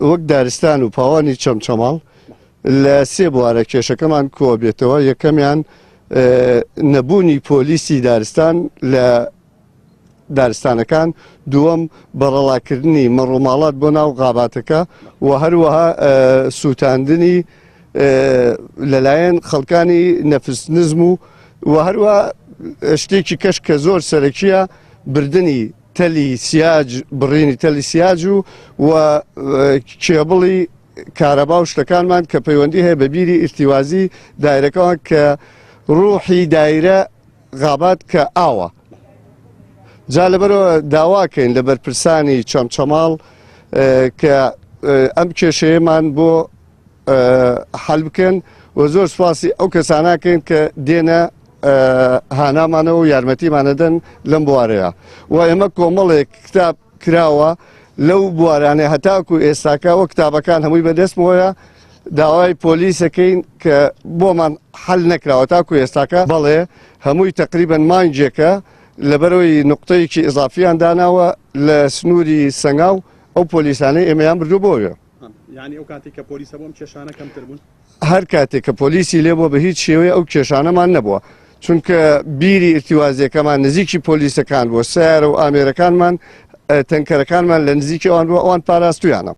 وەک دارستان و پاوانی چەمچەماڵ لە سێ بوارە کێشەکەمان کۆبێتەوە، یەکەمیان نەبوونی پۆلیسی دارستان لە دارستانەکان، دووەم بەڕەڵاکردنی مەڕوماڵات بۆ ناو غاباتەکە و هەروەها سووتاندنی لەلایەن خەڵکانی نەفس نزم و و هەروە شتێکی کەش کە زۆر سەرەکیە بردننی تەلی سیاج بڕینی تەلی سیاج و و کێبڵی کارەبا و شتەکانمان کە پەیوەندی هەیە بە بیری ئیرتیوازی دایرەکەوە کە ڕوحی دایرە غابات کە ئاوە جا لەبەرەوە داواکەین لە بەرپرسانی چەمچەماڵ کە ئەم کێشەیەمان بۆ حل بکەن و زۆر سوپاسی ئەو کەساناکەین کە دێنە هانامانەوە و یارمەتیمانەدەن لەم بوارەیە و ئێمە کۆمەڵێک کتاب کراوە لەو بوارانەی هەتاکو ئێستاکە وە کتابەکان هەمووی بەدەستمەوەیە داوای پۆلیسەکەین کە بۆمان حل نەکراوە تاکو ئێستاکە بەڵێ هەمووی تقریبن مانگێکە لەبەرەوەی نقطەیەکی ئیزافیان داناوە لە سنووری سەنگاو ئەو پۆلیسانەی ئێمەیان بردو بۆوێ. یانی ئەو کاتێک کە پۆلیس هەبوو ئەم کێشانە کەمتر بوون؟ هەر کاتێک کە پۆلیسی لێ بووە بە هیچ شێوەیە ئەو کێشانەمان نەبووە چونکە بیری ئیرتیوازیەکەمان نزیکی پۆلیسەکان بووە سیارە و ئامێرەکانمان تەنکەرەکانمان لە نزیکی ئەوان بووە ئەوان پاراستویانە.